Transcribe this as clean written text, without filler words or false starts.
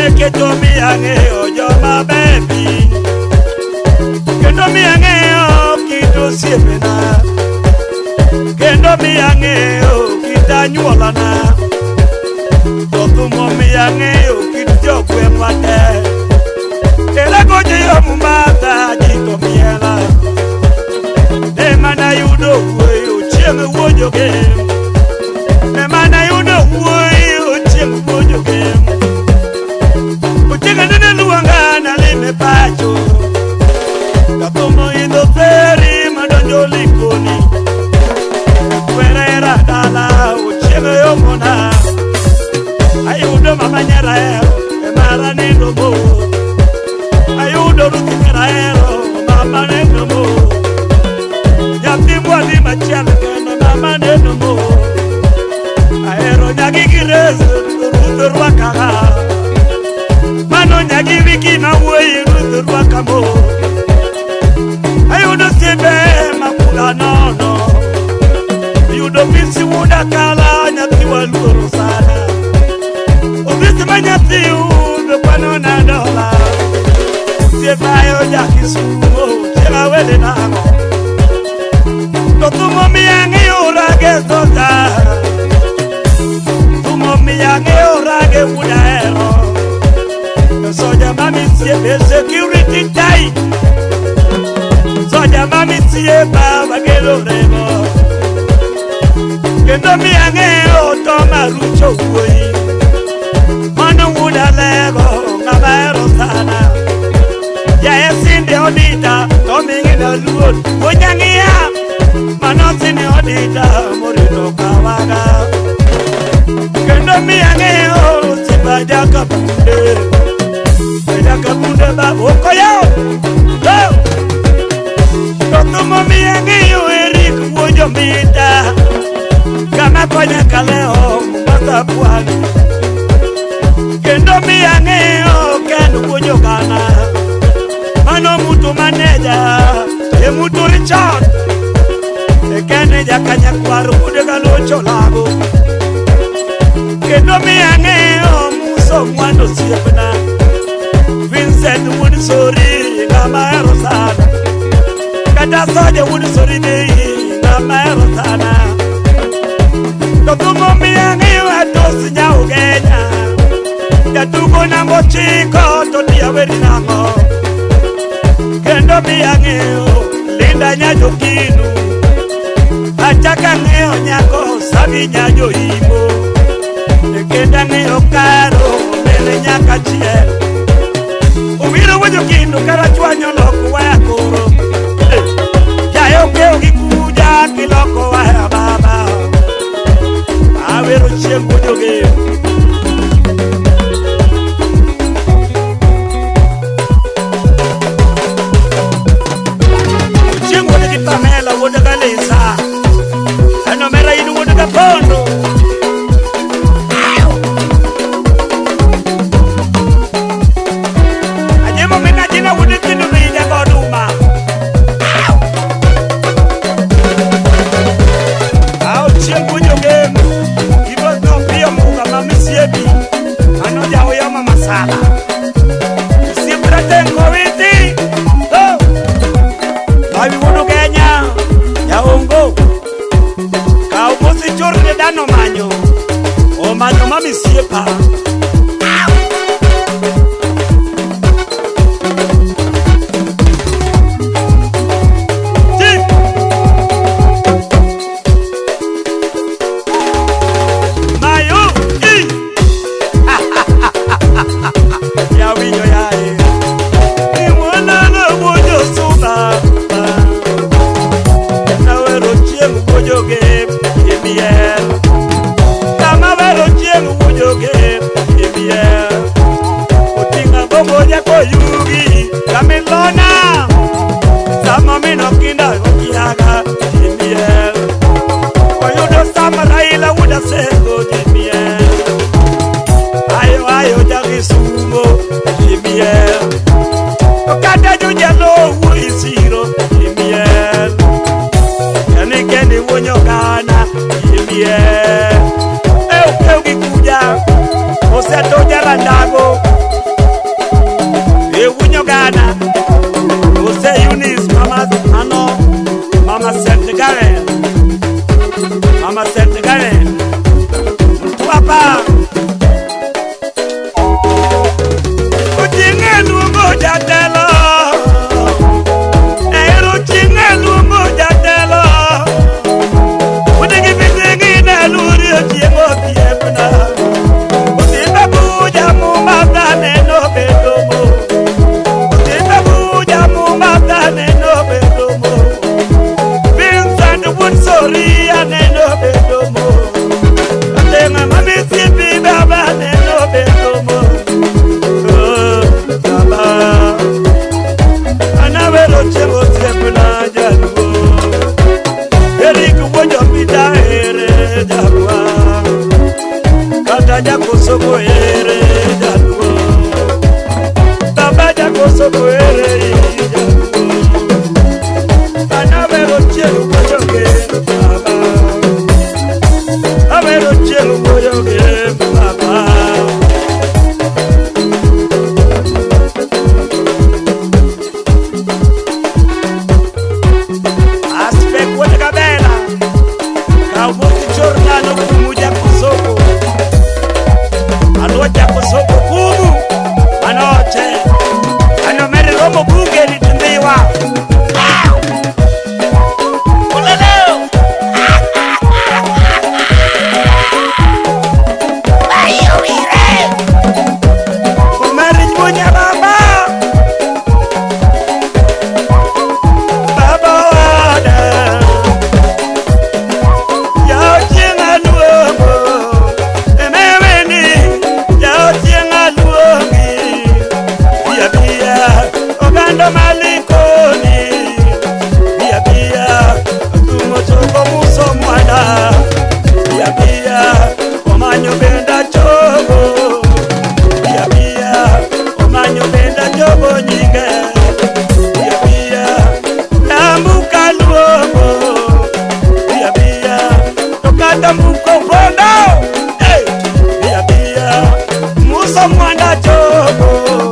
Neketo miya ng'eyo joma bebi kendo miya ng'eyo kit osiepena kendo miya ng'eyo kit anyuolana to thum omiya ng'eyo kit jogweng'wa te. Tera gojo yo Mombasa ji to miela ne mana yudo wuoyi ochieng' wuojoge ne mana yudo wuoyi ochieng' wuojoge ochieng' nene luonga nalime pacho kathum oidho feri madonjo Likoni kwerera dala ochieng' yomona ayudo mama nyarahero emara nindo mos ayudo ruth nyarahero mama nindo mos nyathi mwali machiel kende mama nindo mos ahero nyagi gi res ruth rwakaga mano nyagi wiki ma wuoyi ruth rwaka mos ayudo osiepe makula nono ayudo pisi wuoda kala nyathi waluoro sana ofisi ma nyathi udo kwano na dola osiepayo ja Kisumo chieng' awene nang'o to thum omiya ng'eyo rage soja thum omiya ng'eyo rage wuod ahero soja mamisiepe security tight soja mamisiepa bagelo remo kendo miya ng'eyo to marucho wuoyi mano wuod alego ng'ama hero sana jae sinde odita to ming'ina luor wuonyang'iya mano sinde odita morito kawaga kendo miya ng'eyo simba jakabunde jakabunde ba okoyawo to thum omiya ng'eyo Erik wuojo mita kama konya kaleo Mombasa pwani kendo miya ng'eyo Ken wuojo gana mano mutu maneja e mutu Richard e Ken jakanyakwar wuod galocho lago kendo miya ng'eyo Muso Mwando osiepna Vincent wuod Sori ng'ama hero sana kata Soja wuod Sori be ng'ama hero sana to thum omiya ng'eyo Atos Nyaugenya jatugo namba ochiko to diaweri nang'o kendo miya ng'eyo Linda Nyajokinu achaka ng'eyo nyako Sabi Nyajoimo kendo ang'eyo Karo mene nyaka chiel Owiro wuojo kindu karachuanyo loko waya koro jayo kewo gi kuja kiloko waya baba awero chieng' wuojoge chieng' wuod gi Pamela wuod Galisa en omera in wuod Gapondo Ajemo mina jina wuod kindu bija goduma Ao chieng' wuojoge ibo dho piyo muga ma misiebi mano jaoyo mama Sala osiep rateng' kowiti oh! Mawi wuod Ugenya jaongo kaw bosi chorne dhano manyo omanyo ma misiepa Ti! Mayo i Yawinjo yaye Iwuonana wuojo suna Nawero chieng' wuojoge imiel Kama wero chieng' wuojoge imiel Oting'a bongo jakoyugi kamilona Sama mino kinda okiaga imiel Oyudo sama Raila wuod Asego jimiel Ayo ayo jakisumo jimiel To kata jojalo wuoyi siro jimiel Yani kendi wuonyo gana jimiel E okew gi kuja oseto jarandago Uso mwanda chopo.